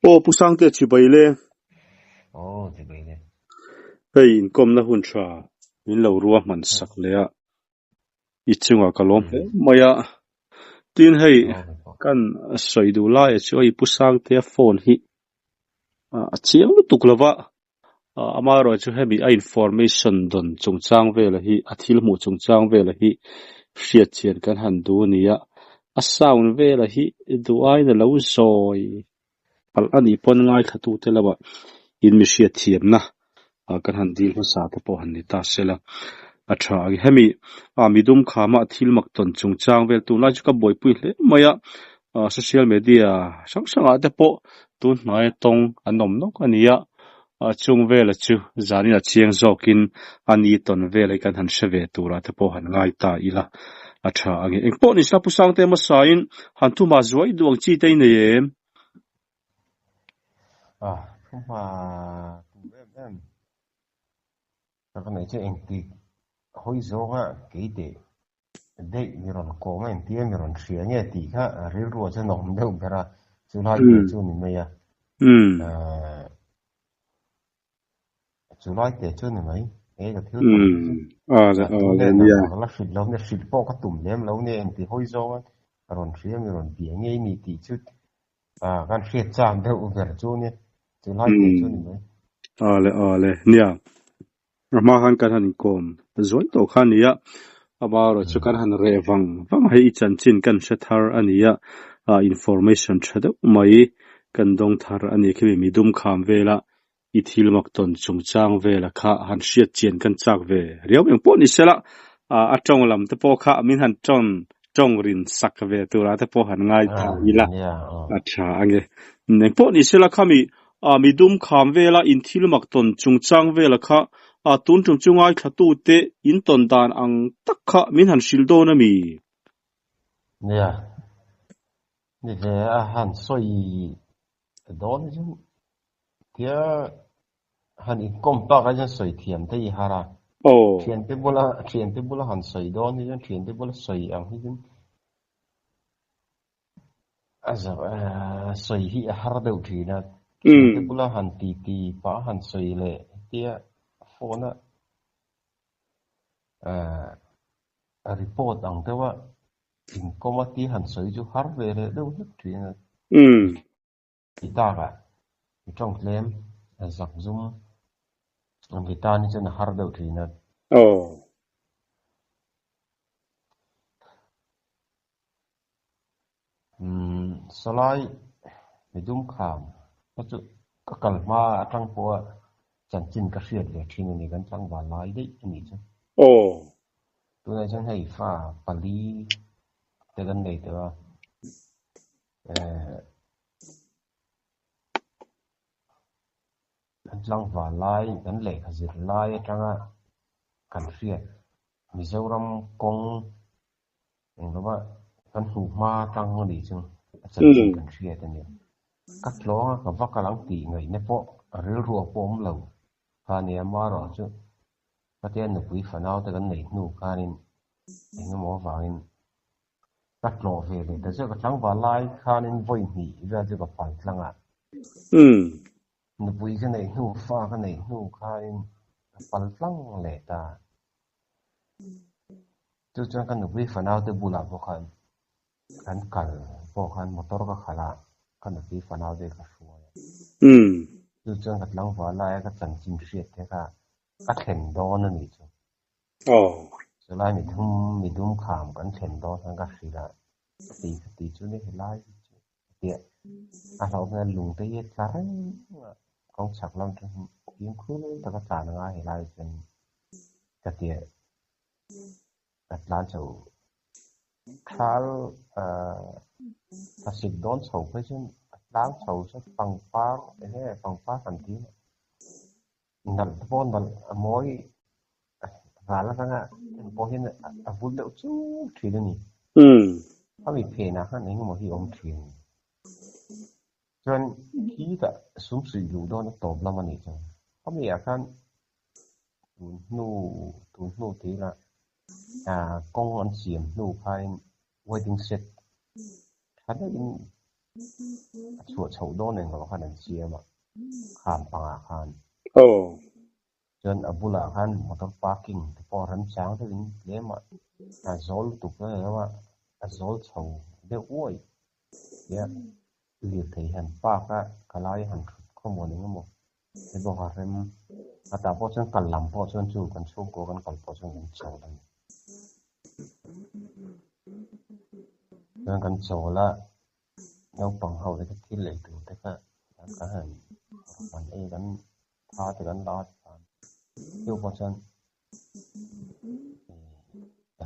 Aw Pu Sangte chibai le. Aw chibai le. Hei inkawmna hun tha min lo ruahman sak leh a, i chungah ka lawm hle mai a. Tin hei kan sawi duh laia chu hei Pu Sangtea phone hi a chiang lutuk lo va, Amaherawh chu hemi a information dawn chungchang vela hi a thil hmuh chungchang vela hi hriat chian kan han duh a ni a, a sound vela hi duh aiin a lo zawi palh a nih pawn ngaithlatute lamah in mi hriat thiamna kan han dil hmasa te pawh han ni ta sela a tha ang. Hemi midum khama thil mak tawn chungchang vel tunlai chu ka buaipui hle mai a, social media hrang hrangah te pawh tun hnaia tawng an awm nawk a ni a. A chung vela chu zanin a chiang zawkin a ni tawn vel hi kan han hre ve turah te pawh han ngai ta ila a tha ang e. Engpawh ni sela Pu Sangte hmasain han thumha zuai duh ang chi te i nei em? A thumha tur em em ka nei chu engtik hawi zawnga kei teh Daih mi rawn kawm a intia mi rawn hria nge tih kha rilru ah chuan a awm deuh ber a, chu lai te chu ni mai a, chu lai te chu ni mai, he ka thil tawn hi chu tun leh nang la hrilh lo nia, hrilh pawh ka tum lem lo nia engti hawi zawng a rawn hria mi rawn bia ngei ni tih chu kan hriat chak deuh ber chu nia, chu lai te chu ni mai. Awle awle nia. A hma khan kan han inkawm zuai tawh kha a ni a, amaherawh chu kan han reh vang vang a, hei i chanchin kan hre thar a ni a, information tha deuh mai kan dawng thar a ni khimi midum kham vela i thil mak tawn chungchang vela kha han hriat chian kan chak ve riau eng pawh ni sela, a tawng lam te pawh kha min han tawng tawng rin sak ve turah te pawh han ngai ta ila a tha ange. Eng pawh ni sela khami A midum kham vela in thil mak tawn chungchang vela kha a tun tum chu ngaithlatute in tawn dan ang tak kha min han hrilh dawn a mi? Nia, ni ve a han sawi dawn hi chuan tia han inkawm tak ah hian sawi thiam te i har a. Aw. Thiante bula thiante bula han sawi dawn hi chuan thiante bula sawi ang hi chuan A sawi hi a har deuh thin a, thiante bula han ti ti pah han sawi leh hetia phone a report ang deuh a inkawm a tia han sawi chu har ve leh deuh hlek thin a. Ti takah mi tawng tlem a zak zum ang ti tan hi chuan a har deuh thin a. Umm sawlai midum kham kha chu ka kal hma atang pawha chanchin ka hriat ve thin a ni kan tlangval lai daih a nih chu. Aw. Tunah chuan hei fa pali te kan nei tawh a eh kan tlangval lai kan lehkha zir lai atanga kan hriat Mizoram kawng Eng lova kan hmuh hma tang a nih chu a chanchin kan hriat a nia. Ka tlawng a ka va kal ang tih ngaihna pawh a rilruah pawh awm lo kha a nia. Amaherawh chu Patea nupui fanau te kan neih hnu khanin eng emaw avangin ka tlawh ve leh ta zeuh. Ka tlangval lai khanin vawi hnih vel chu ka pal tlang a. Nupui ka neih hnu, fa ka neih hnu khanin ka pal tlang leh ta. Chu chuan ka nupui fanaute bulah pawh khan kan kal pawh khan motor ka khalh a, ka nupui fanaute ka hruai a. Chu chuan ka tlangval laia ka chanchin hriat te kha ka thlen dawn a nih chu. Chulai midum midum kham kan thlen dawn khan ka hrilh a, ka ti ka ti chu ni helai hi chu ka ti a, a hlauh hmel lung te hi a tla reng a, kawng chhak lam chu fimkhur taka tlan a ngai helai chuan ka ti a. Ka tlan chho thal thlasik dawn chho phei chuan a tlang chho chuan pangpar eng nge pangpar kan ti a nalh te pawh nalh a mawi ral atanga en pawh hian a vul deuh chuk thin a ni. A mi phenah khan eng emaw hi a awm thin. Chuan khitah sum suih luh dawn a tawp lam a nih chuan a mi ah khan Tun hnu tun hnu tih ila ah kawng an siam hnu khain waiting shed tha deuhin A chhuah chhoh dawn eng lo khan an siam a, kham pangah khan. Aw. Chuan a bulah khan motor parking te pawh remchang deuhin tlem a, a zawl lutuk a ni lo a, a zawl chho deuh uai tia lirthei han park a, ka lai han thut khawmuan eng emaw te bawk a rem. A tah pawh chuan kal lam pawh chuan chu kan chhungkua kan kal pawh chuan kan chawl a ni. Chuan kan chawl a, naupang ho te kha thil ei tur te kha kan han kan ei kan tha te kan la a chu pawh chuan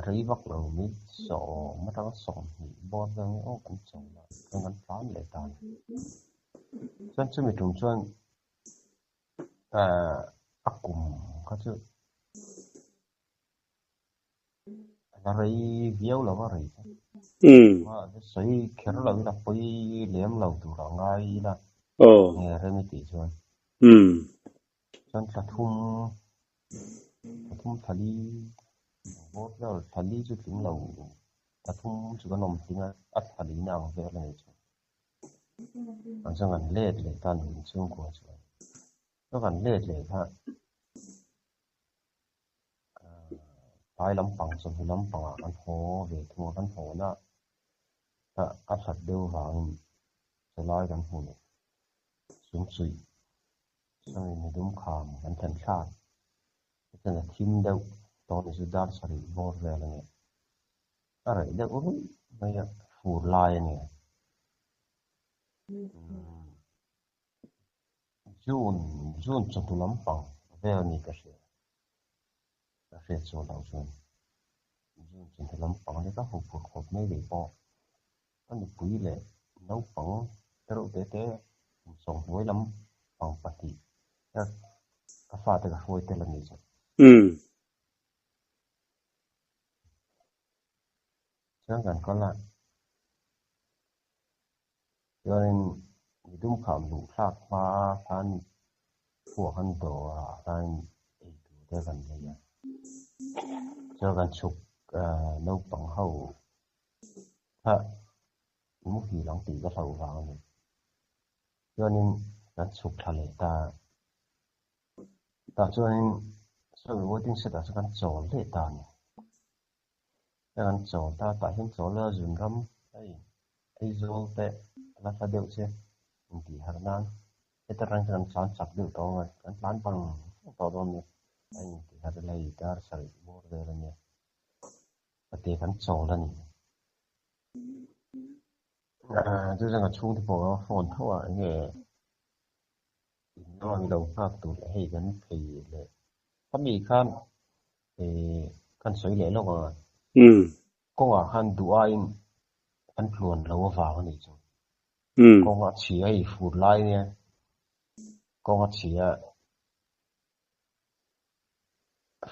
rei vak lo mi sawm atanga sawmhnih bawr vel nge aw kan chawl a chuan kan tlan leh ta a ni. Chuan chumi tum chuan a kum kha chu a la rei viau lo a rei chu. Sawi kher lo ila pawi lem lo tur a ngai ila nge rem i tih chuan. Chuan thla thum, thla thum thla li bawr vel thla li chu tling lo, thla thum chu kan awm tling a, a thla li na ang vel a ni chu. An chuan kan let leh ta a ni inchhungkua chuan. Chuan kan let leh kha tlai lampang chawhnu lampangah kan haw ve thung a, kan haw na a hlat deuh vangin chawlai kan hmu leh sumsuih sawmi midum kham kan thlen thlak chuan a thim deuh tawh ni chu dar sarih bawr vel a ni. A reh deuh ruih mai a, fur lai a ni. June, June chawhnu lampang vel a ni ka hria. Ka hriat chuan loh chuan June chawhnu lampang lek a huphurh khawp mai leh pawh a nupui leh naupang te reuh te te kum sawmhnuai lampang pahnih ka fate ka hruai tel a ni chu. Chuan kan kal a, chuanin midum kham luh thlak hma khan khuah kan dawrah khan ei tur te kan lei a, chuan kan chhuk naupang ho kha muhil ang tih ka hlauh vang a ni. Chuanin kan chhuk thla leh ta a, tah chuanin sawi waiting shed ah chuan kan chawl leh ta a ni. Kan chawl ta, tah hian chawl a zunram hei Aizawl te a la hla deuh che intih harh nan heta rang hian kan tlan chak deuh tawh ang a, kan tlan vang vang tawh dawn nia, a intih harh ila hei dar sarih bawr vel a nia, pate kan chawl a ni. Chu chuan ka chhungte pawh a phone tho a, enge in lama mi lo nghak tur leh hei kan phei leh khami khan kan sawi leh lawk ang a. Kawngah khan duh aiin an tluan lo avang a nih chu. Kawng a chhia hei fur lai nia, kawng a chhia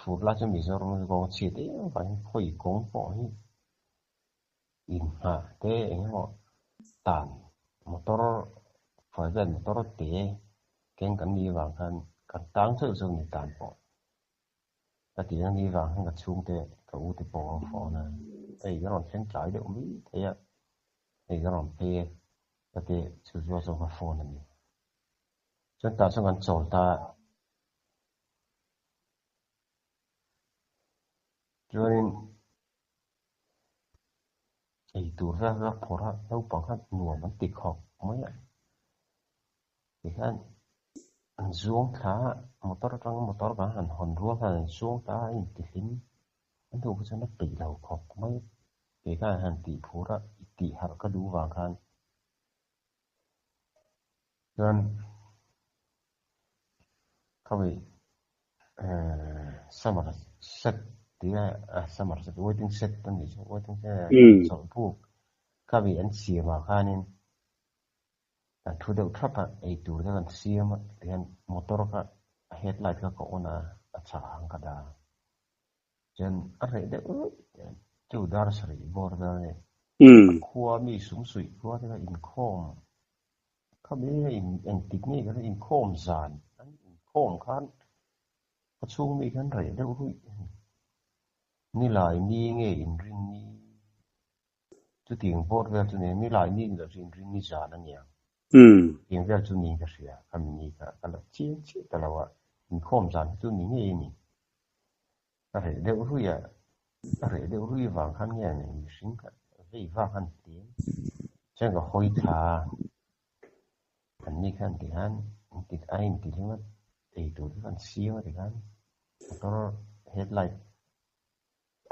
fur lai chu Mizoram chu kawng a chhiat em avangin khawi kawng pawh hi inngah te eng emaw tan motor private motor te keng kan nih avang khan kan tang chauh chauh a ni tan pawh. Ka ti ang ni vang hian ka chhungte ka u te pawh a phone a, hei ka rawn thleng tlai deuh mai thei a, hei ka rawn phei e ka ti chu chu a zawng ka phone a ni. Chuan tah chuan kan chawl ta a, chuanin ei tur vel vel a phawrh a, naupang khan nuam an ti khawp mai a. Tihian an zuang thla a, motor atanga motor kan han hawn rual khan an zuang thla a, a intihlim a hnu kha chuan a peih lo khawp mai. Kei khan an han tih phur a, i tih harh ka duh vang khan chuan khami summer set tih a summer set waiting shed a nih chu waiting shed chawlh buk khami an siamah khanin Kan thu deuh thap a, ei tur te kan siam a, tihian motor kha a headlight kha ka on a, a chhah ang ka dah a. Chuan a reh deuh ruih chu dar sarih bawr vel a ni. A khua mi sum suih khua te kha inkhawm kha mi engtik nge kha inkhawm zan an inkhawm khan khaw chhung mi khan reh deuh ruih a ni. Nilai ni nge inrin ni. Chutiang bawr vel chu ni, nilai ni ni lo chu inrin ni zan a nia. Chutiang vel chu niin ka hria, khami ni kha ka la chiang chiah ta lo a, inkhawm zan hi chu ni ngei a ni. A reh deuh rui a, a reh deuh rui vang khan nge ni mihring kha vei vak a ni tlem. Chuan ka hawi thla a, an ni khan tikhan a intihlim a, eitur te khan siam a tikhan motor headlight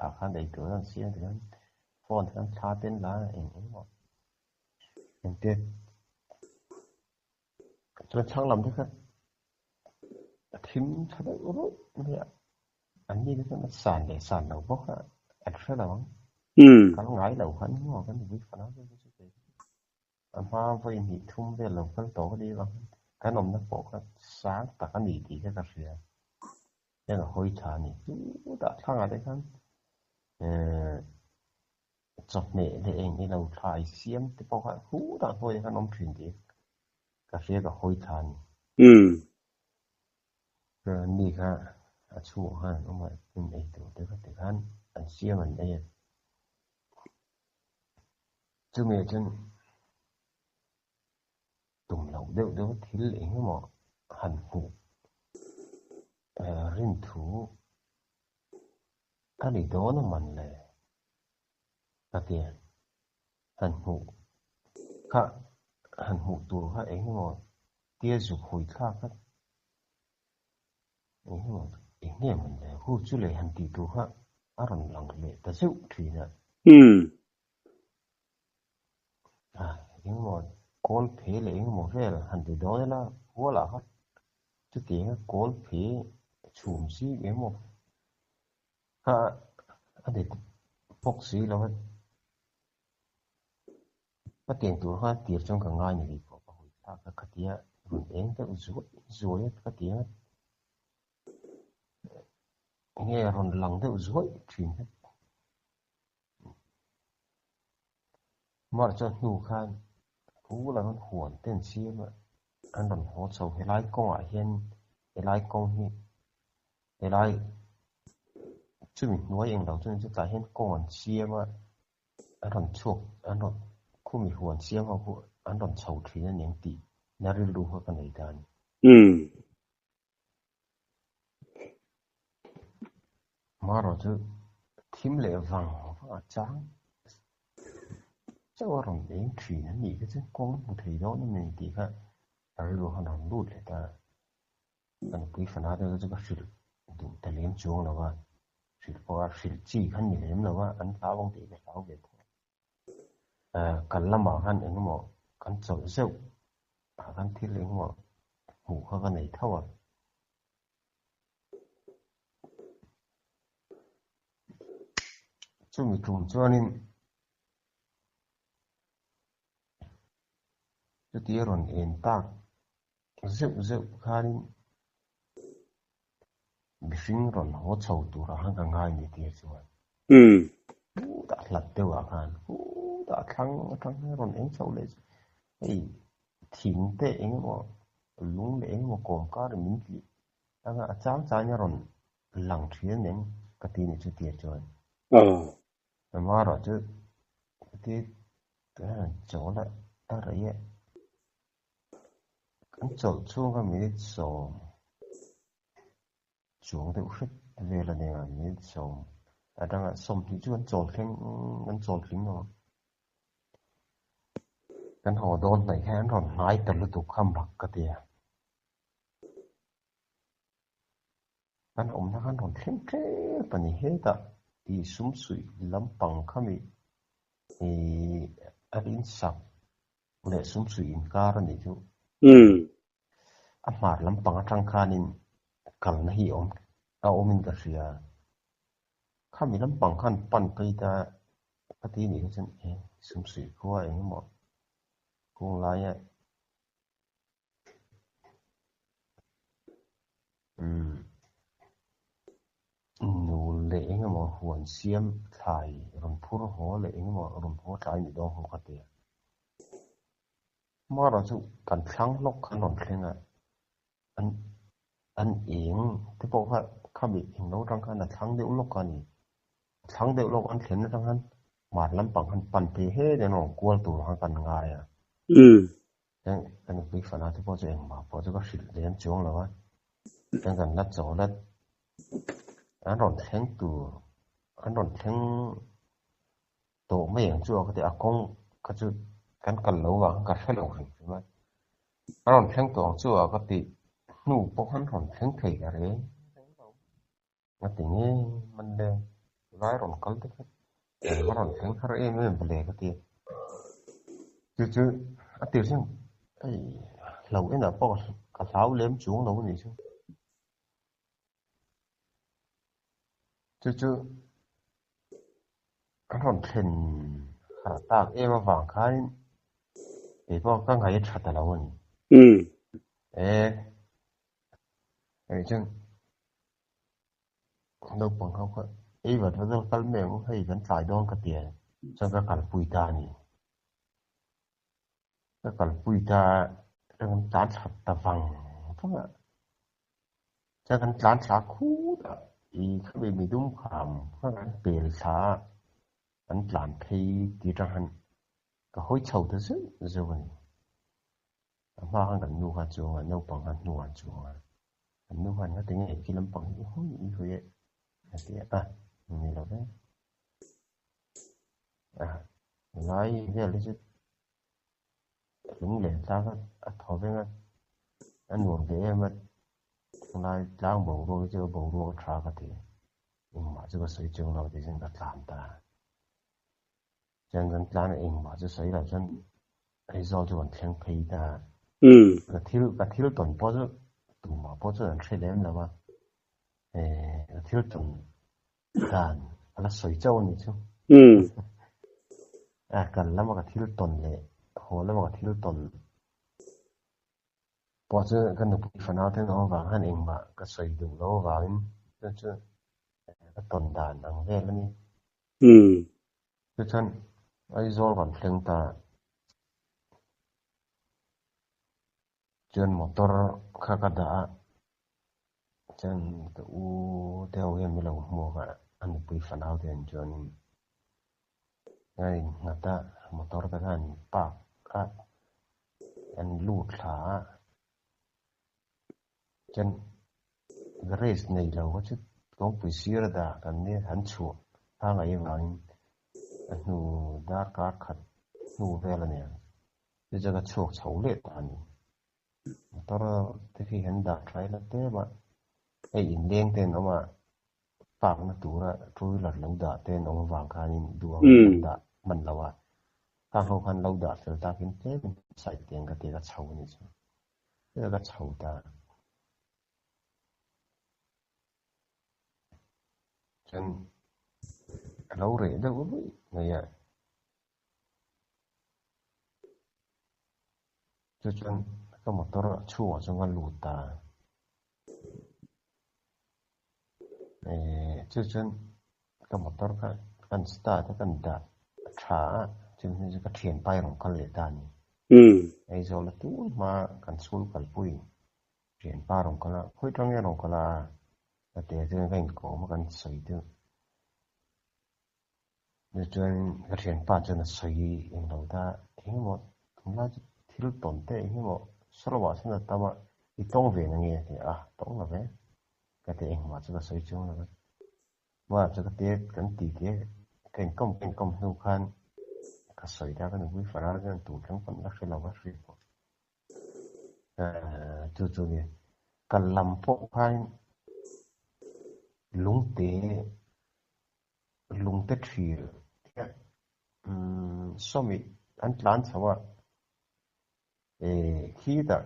ah khan eitur an siam tikhan phone te khan thla te an la a eng eng emaw engte chuan thlang lam te kha a thim tha deuh ruih mai a an ni te chuan a san leh san lo bawk a an hre lo ang kal ngai lo khan maw kan nupui fanau te chu kei a hma vawi hnih thum vel lo kal tawh ka ni avang kan awmna pawh kha sang tak a ni tih kha ka hria. Heng a hawi tha a ni. Chutah thlangah te khan eh chawhmeh leh eng ilo thlai siam te pawh kha hutah hnuaiah khan awm thin tih ka hria ka hawi tha a ni. Ni kha a chhungah khan an awm a, in ei tur te kha tikhan an siam an ei a. Chumi ah chuan Tum loh deuh deuh thil eng emaw han hmuh rin thu a ni dawn a man le ka ti a, han hmuh kha han hmuh tur kha eng emaw tia zuk hawi thlak kha eng emaw eng nge man le hu chu le han tih tur kha a rawn lang leh ta zeuh thin a. Engemaw kawl phe leh engemaw vel han ti dawn ila hualah kha chutianga kawl phe chhum zing engemaw kha a ni bawk si lo a, ka tiang tur khan tir chuan ka ngai ni tih pawh ka hawi thlak a, khatia rawn eng deuh zuai zuai a khatianga enge rawn lang deuh zuai thin kha. March chuan hnu khan Phul an rawn huan te an siam a, an rawn haw chho. Helai kawngah hian helai kawng hi helai chumi hnuai englo chu ni chutah hian kawng an siam a, an rawn chhuak an rawn khumi huan siam ho khu an rawn chho thin a ni ang tih na rilru kha ka nei ta a ni. Hmarawh chu thim leh vang vang a chang chauh a rawn eng thin a nih kha chu kawng hmu thei dawn a ni tih kha a rilru khan a rawn lut leh ta a. Ka nupui fana te chu ka hrilh duh ta lem chuang lo a, hrilh pawh a hrilh chi kha ni lem lo a, an hlau ang tih ka hlau ve tho. Kal lamah khan engemaw kan chawlh zeuh ah khan thil engemaw hmuh kha ka nei tho a. Chumi tum chuanin chutia rawn en tak zeuh zeuh khanin mihring rawn haw chho turah khan ka ngai ni tir chuan hutah hlat deuhah khan hutah thlang atang hian rawn eng chho leh chu hei thing te eng emaw lung leh eng emaw kawm kar in min hlih anga a chang changin a rawn lang thin a nen ka ti ni chu tir chuan. Amaherawhchu chuti chawl a rei a. Kan chawlh chhunga minute sawm chuang deuh hret vel a nia, minute sawm atanga sawmhnih chu kan chawl thleng kan chawl tling lo ang. Kan haw dawn hnaih hian an rawn hnai ta lutuk kha mak ka ti a. Kan awmna khan rawn thleng tep a ni. Hetah ih sumsuih lampang khami ih a insak leh sumsuih inkar a nih chu. A hmar lampang atang khanin kalna hi awm a awmin ka hria. Khami lampang khan pan phei ta ka ti nih kha chuan e sumsuih khua engemaw kung laia Nu leh eng emaw huan siam thlai rawn phur haw leh eng emaw rawn haw tlai ni dawn ho ka ti a. Hmarawh chu kan thlang hlawk khan rawn thleng a, an an eng te pawh kha khami eng lo atang khan a thlang deuh lawk a ni. A thlang deuh lawk an thlen atang khan. Hmar lampang khan pan phei he den rawn kual tur khan kan ngai a. Chuan ka nupui fana te pawh chu engmah pawh chu ka hrilh lem chuang lo a. Chuan kan la chawl a, an rawn thleng tur, an rawn thleng tawh mai ang chu a ka ti a, kawng kha chu kan kal lo vang khan ka hre lo hrim hrim a. An rawn thleng tawh ang chu a ka tih hnu pawh khan rawn thleng thei ka reng reng lo. Nga ti nge man le, lai rawn kal te kha eng a rawn thleng har em em vale ka ti. Chu chu a tir chuan hei hlo enah pawh ka hlau lem chuang lo a nih chu. Chu chu an rawn thlen harh tak em avang khain kei pawh ka ngaih a tha ta lo a ni. E hei chuan Naupang ho kha ei vat vat a kal mai ang u, hei kan tlai dawn ka ti a, chuan ka kalpui ta a ni. Ka kalpui ta a, chuan kan tlan thla ta vang vang a, chuan kan tlan thla khut a, i khami midum kham kha kan pel thla a, kan tlan phei tih atang khan ka hawi chho ta zeuh zeuh a ni. A hma khan kan nu kha a chuang a, naupang khan hnuah an chuang a. Kan nu khan ngati nge khi lampang hi i hawi i hawi e a ti a, ni lo ve. A lai vel hi chu lunglen tlang a a thaw veng a, a nuam ve em a, tunlai tlang boruak hi chu a boruak a tha ka ti. Engmah chu ka sawi chuang lo tih chuan ka tlan ta. Chuan kan tlan a engmah chu sawi loh chuan Aizawl chu kan thleng phei ta a. Ka thil ka thil tawn pawh chu tumah pawh chuan an hre lem lo a. Ka thil tawn dan a la sawi chauh a nih chu. A kal lama ka thil tawn leh haw lama ka thil tawn pawh chu ka nupui fanau ten awm avang khan engmah ka sawi duh loh avangin chu chu ka tawn dan ang vel a ni. Tichuan Aizawl kan thleng ta chuan motor kha ka dah a, chuan ka u te ho hian min lo hmuak a, a nupui fanau te an chuanin a innghat a, motor te kha an park a, an lut thla a, chuan garage nei lo kha chu kawngpui sir a dah kan nia han chhuah a ngaih avangin a hnu darkar khat hnu vel a nia chu chu ka chhuak chho leh ta a ni. Motor te khi han dah tha ila tlem a, hei inleng te an awm a, park na tura two wheeler lo dah te an awm avang khanin duh ang kan dah hman lo a, khang ho khan lo dah fel takin tlemin side te ang ka ti ka chho a nih chu. Ka chho ta. Chuan a lo reh deuh ruih mai a. Chu chuan ka motor a chhungah chuan ka lut ta. Ehh chu chuan ka motor kha kan start a kan dah tha a chumi hnu chu ka thianpa hi a rawn kal leh ta a ni. Aizawl a tun hma kan chhul kalpui Thianpa rawn kal a, khawi tang nge rawn kal a? Ka ti a, chuan ka inkawm a kan sawi deuh. Chuan ka thianpa chuan a sawi englo ta, engemaw tunlai chu thil tawn te engemaw sarawh ah sawn a tam a, i tawng ve na nge a ti a, tawng lo ve ka ti a, engmah chu ka sawi chuang lo ve. Hmanah chu ka ti a, kan ti ti a, ka inkawm ka inkawm hnu khan ka sawi ta, ka nupui farah chuan tun thleng pawn la hre lo a hriat pawh. Chu chu nia kal lam pawh khain lungte lungte thil sawmi an tlan chho a khitah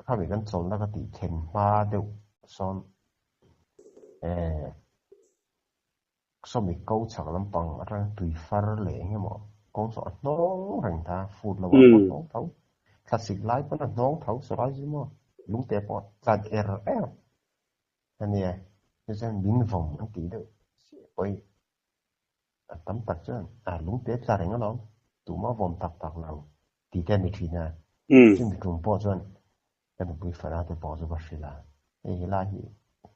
khami kan chawlhna ka tih thlen hma deuh sawn Sawmi ko chhak lampang atang tui far leh eng emaw kawng saw a hnawng reng ta, fut lo ah pawh a hnawng tho, thlasik lai pawn a hnawng tho saw lai chu maw lungte pawh a tlat er er a nia, chu chuan min vawm an tih deuh chiah pawh hi a tam tak chuan a lungte a tla reng alawm, tumah vawm tak tak lo tih te a ni thin a, chumi tum pawh chuan Ka nupui fara te pawh chu ka hrilh a, hei helai hi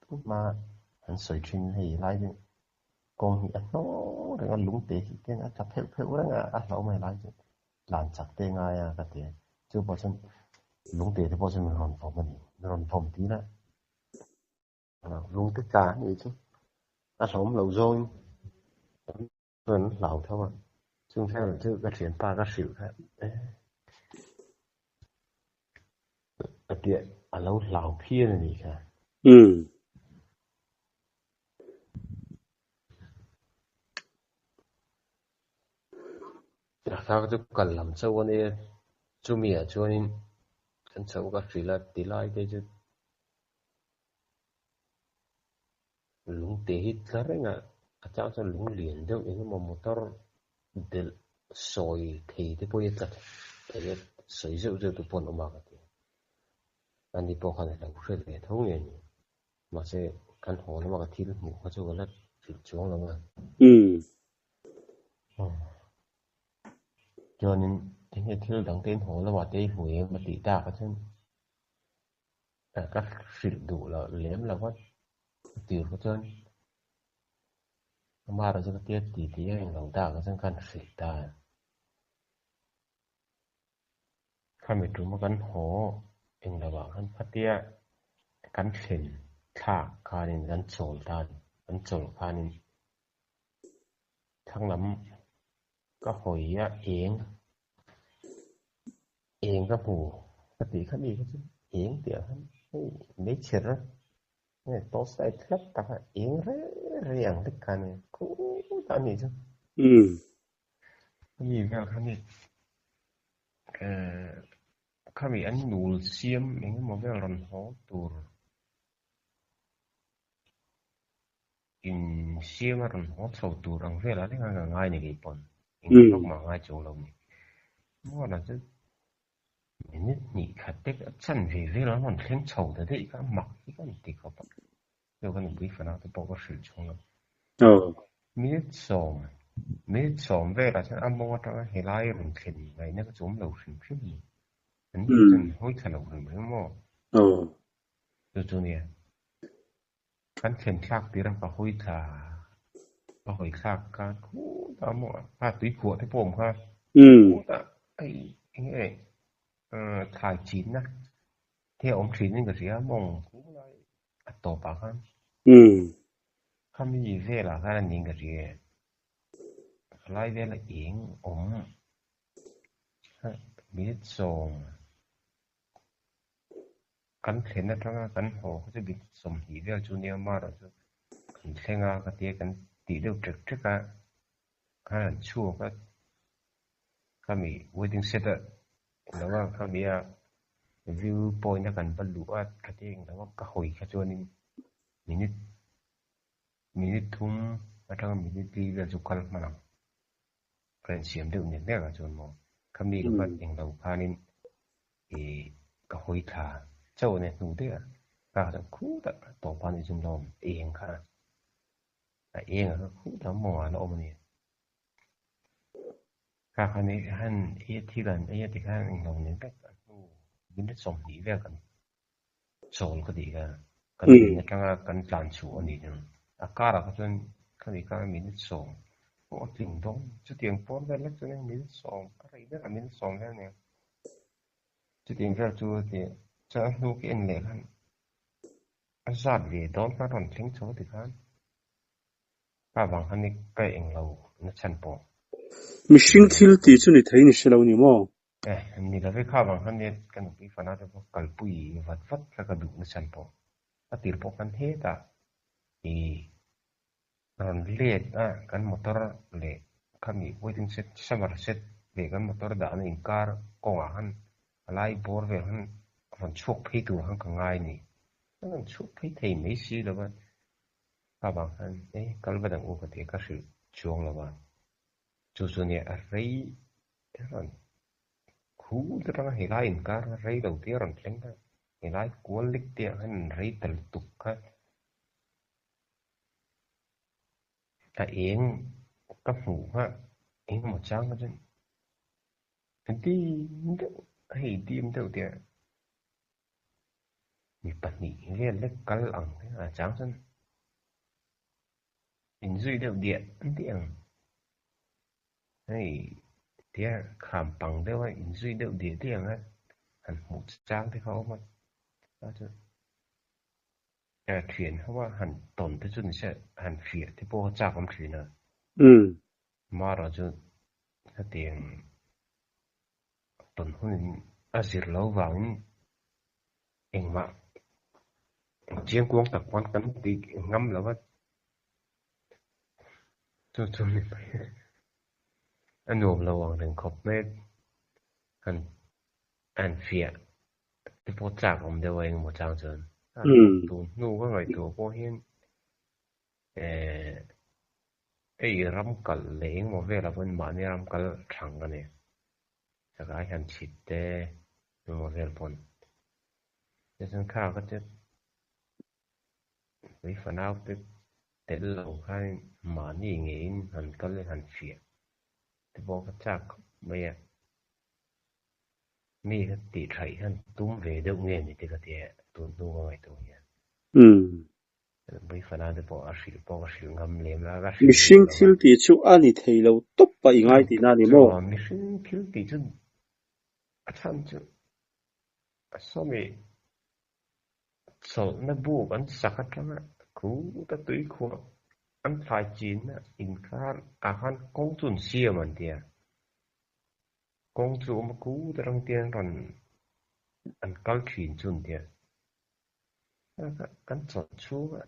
tunhma an sawi thin hei helai hi Kawng hi a hnawng reng a, lungte hi ten a tla pheuh pheuh reng a, a hlauh mai lai chu tlan chak te ngai a ka ti a. Chu pawh chuan lungte te pawh chuan min rawn vawm a ni, min rawn vawm tir a. Lungte tla a nih chu a hlauhawm loh zawngin chuan an hlau tho a. Chung thil chu ka thianpa ka hrilh kha a tia a lo hlau phian a nih kha. Umm. Thla chu kal lam chauh a nia, chumi ah chuanin kan chhoh ka hrilh a ti lai te chu lungte hi tla reng a, a chang chuan lung lian deuh eng emaw motor delh sawi thei te pawh hi a tla thei a, sawi zeuh zeuh te pawh an awm a ka ti. Ani pawh khan a lo hre ve tho nge ni. Mahse kan haw lama ka thil hmuh kha chu ka la hrilh chuang lo a. Umm. Chuanin enge thil dang te in haw lamah te i hmu em a tih tak a chuan ka hrilh duh loh lem lo a tir kha chuan amaherawh chu ka tia ti ti a englo dak a chuan ka han hrilh ta a. Khami tuma kan haw englo ah khan khatia kan thlen thlak khanin kan chawl ta a ni, kan chawl khanin Thlang lam ka hawi a eng eng ka hmu ka tih kha mi kha chu eng tih ah khan hei meichher nge torch light hlap tak a eng reng reng ang hlek kha a ni khutah a nih chu. Umm. Khami vel kha ni eh khami an nul siam eng emaw vel rawn haw tur. In siam a rawn haw chho tur ang velah reng a ka ngai ni kei pawn. Eng vak mah ngai chuang lo ni. Muana chu minute hnih khat te a chan ve vel an rawn thleng chho ta daih kha a mak hi ka inti khawp a. Chu ka nupui fanau te pawh ka hrilh chhung lo. Minute sawm, minute sawm velah chuan a mawng atanga helai rawn thlen ngaihna ka chu awm lo hrim hrim ni. An ni chuan hawi thla lo hrim hrim maw? Chu chu nia. Kan thlen thlak tir a ka hawi thla ka hawi thlak kha khutah maw kha tui khuah te pawh awm kha khutah hei eng nge thlai chinna te a awm thin in ka hria mawng khu lai a tawp ah khan khami velah khan a ning ka hria e khalai vela eng awm minute sawm. Kan thlen atanga kan haw kha chu minute 20 vel chu nia amaherawh chu kan thleng a ka tia kan tih deuh ṭek ṭek a khan an chhuak a khami wedding set a englo a khami a view point a kan va luh a ka tia englo a ka hawi kha chuanin minute minute thum atanga minute li vel chu kal hman ang ka insiam deuh nek nek ah chuan maw khami ka hman englo khanin Ih ka hawi thla chauh a nia hnu daih a, ka chuan khutah tawpa ni chu lawm eng kha a eng a kha khutah mawngah a la awm a ni. Kha khan i han ei a thil an ei a tikhan englo nen vek a hnu minute 20 vel kan chawl ka tih kha kan din atanga kan tlan chhuah a ni chu. A karah kha chuan khami kha minute 10 pawh a tling dawn chutiang pawn vel lek chuan minute 10 a rei ber a minute 10 vel nia. Chutiang vel chu a ti chuan a hnu ka en leh khan a zat ve dawn khan rawn thleng chho ti khan ka vang khan ni ka eng lo na chhan pawh. Mihring thil tih chu ni thei ni hre lo ni maw? Eh, ni lo ve kha vang khan nia ka nupui fana te pawh kalpui vat vat kha ka duh na chhan pawh. A tir pawh khan hetah i rawn let a kan motor leh khami waiting shed summer shed leh kan motor dahna inkar kawngah khan a lai bawr vel khan rawn chhuak phei tur khan ka ngai a ni. Ka rawn chhuak phei thei mai si lo va, kha vang khan e kal va dang u ka ti a ka hrilh chuang lo va. Chu chu nia a rei rawn khu te atanga helai inkar rei lo te a rawn thleng a, helai kual lek te ah khan rei ta lutuk kha. A eng ka hmuh kha eng emaw chang kha chuan dim deuh hei dim deuh tih ah mi pahnih vel lek kal ang a chang chuan. Inzui deuh diah diah ang. Hei tia kham pang deuh a inzui deuh diah diah ang a han hmuh chang te kha a awm a. A chu thian ho a han tawn te chu ni se han fiah te pawh a chak awm thin a. Mara chu hetiang tawn hunin a zir lo vangin engmah chiangkuang tak pawn kan ti ngam lo a. Chu chu ni mai a nuam lo ang reng khawp mai han han fiah te pawh chak awm deuh a engemaw chang chuan tun hnu ka ngaihtuah pawh hian eh hei ram kal leh engemaw velah pawhin mahni ram kal thang a ni chakai han chhit te engemaw vel pawn chuan kha ka chu Pui fanau te tel lo khan mahni ngeiin han kal in han fiah te pawh ka chak khawp mai a. Mi ka tih thaih hian tum ve deuh nge ni te ka ti a, tun hnu ka ngaihtuah hian. Pui fanau te pawh a hrilh pawh ka hrilh ngam lem la, ka hrilh duh Mihring lo a. thil tih chu a ni thei lo tawp a i ngai tihna a ni maw? Mihring thil tih chu a chhan chu a sawmi Chawlhna buk an sak atanga kut a tui khuah an thlai chinna inkar ah khan kawng chu an siam an ti a, kawng chu a awm a kut atang te an rawn an kal thin chu an ti a, kan chawlh chhunga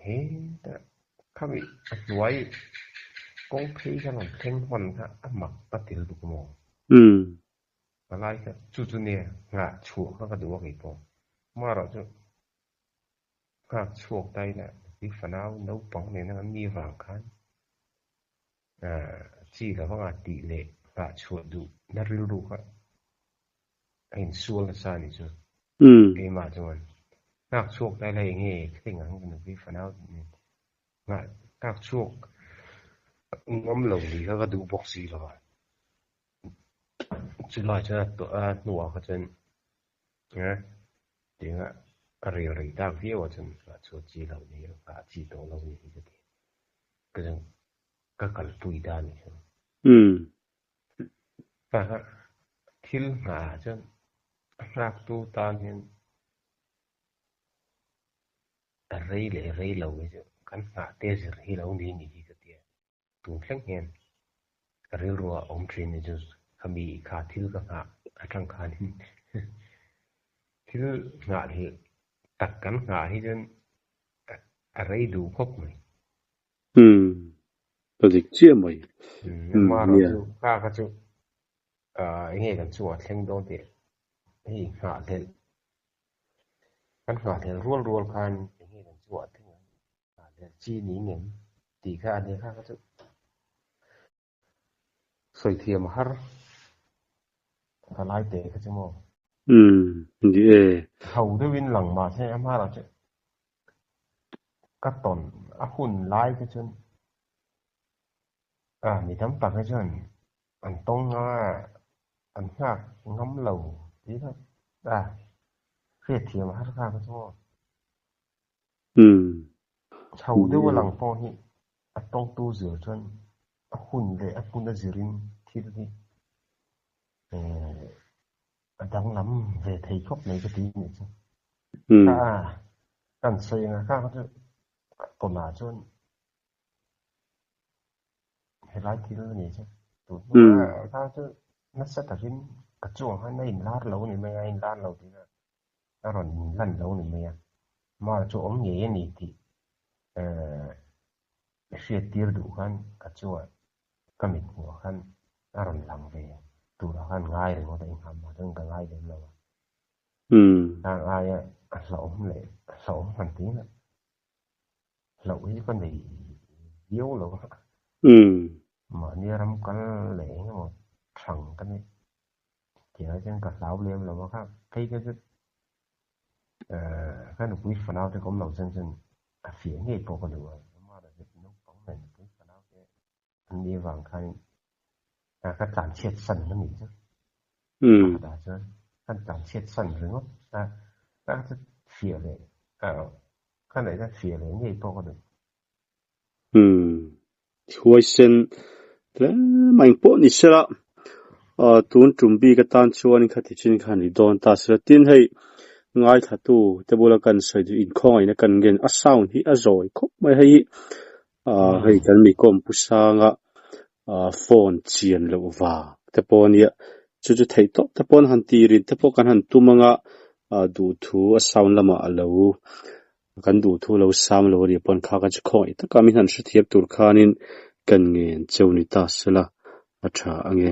hetah khami a hnuai kawng phei kha rawn thleng hman kha a mak a tel bawk maw? Palai kha chu chu nia nghah chhuah kha ka duh a kei pawh. Amaherawh chu nghak chhuak ta ila nupui fanau naupang nena kan ni vang khan chi lova nghah tih leh nghah chhuah duh na rilru kha a insual nasa a nih chu. Keimah chuan nghak chhuak ta ila eng nge thleng ang nupui fanau nen nghah nghak chhuak ngam lo nih kha ka duh bawk si lova. Chulai chuan a tawh a hnuah kha chuan tinga a rel rei tak viau ah chuan nghah chhuah chi loh ni a nghah chi tawh lo ni hi ka ti. Ka chuan ka kalpui ta a ni chu. Kha kha thil nghah ah chuan a nghaktu tan hian a rei leh rei lo hi chu kan nghah te zir hi lo ni ni hi ka ti a. Tun thleng hian ka rilru ah awm thin ni chu khami kha thil ka nghah atang khanin thil nghah leh tak kan nghah hi chuan a rei duh khawp mai. Umm ka dik chiah mai. Umm amaherawh chu kha kha chu eng nge kan chungah thleng dawn tih hei nghah hlelh kan nghah hlelh rual rual khan eng nge kan chungah thleng ang Chi ni ngem tih kha a ni kha kha chu sawi thiam a har ka lai teh kha chu maw. Umm ni e. Ho deuhin lang mahse a hmarah chu ka tawn a hun lai kha chuan a mi tam tak hi chuan an tawng a an nghak ngam lo tih kha a hriatthiam a har kha kha chu maw. Chho deuh a lang pawh hi a tawngtu zir chuan a hun leh a hmun a zirin thil hi a danglam ve thei khawp mai ka ti nih chu. Kha kan sawi anga kha kha chu ka tawnah chuan helai thil a ni chu. Tun hnuah kha chu nasa takin ka chuang khan a inlar lo a ni mai a, a inlar lo tihna a rawn lan lo ni mai a, Mar chu awm ngei a ni tih hriat tir duh khan ka chungah ka mit hmuhah khan a rawn lang ve turah khan ngai ringawt a, inghah mah chuan ka ngai lem lo a. Hang aia a hlauhawm leh hlauhawm han ti na hlauh hi ka nei viau lo a. Mahni ram kal leh eng emaw thang ka ni Tiang chuan ka hlau lem lo a kha phei kha chu ka nupui fanau te ka awm lo chuan chuan a fiah ngei pawh ka duh a, amah erawh chu naupang nen nupui fanau te an nih avang khanin ka tlan chhiat san a nih chu pakhatah chuan kan tlan chhiat san ringawt a ka chu fiah leh ka neih chuan fiah leh ngei pawh ka duh. Umm huaisen hle mai pawh ni sela tun tum bik atan chuan khati chin kha ni dawn ta sela tin hei ngaithla te bula kan sawi duh inkhawngaihna kan ngen a sound hi a zawi khawp mai hei hi hei kan mi kawm pu sanga phone chian loh vang te pawh ania chu chu theih tawp te pawh an han tih rin te pawh kan han tum anga duh thu a sound lamah a lo kan duh thu lo sam lo a nih pawn kha kha chu khawngaih taka min han hrethiam tur khanin kan ngen cheu ni ta sela a tha ange.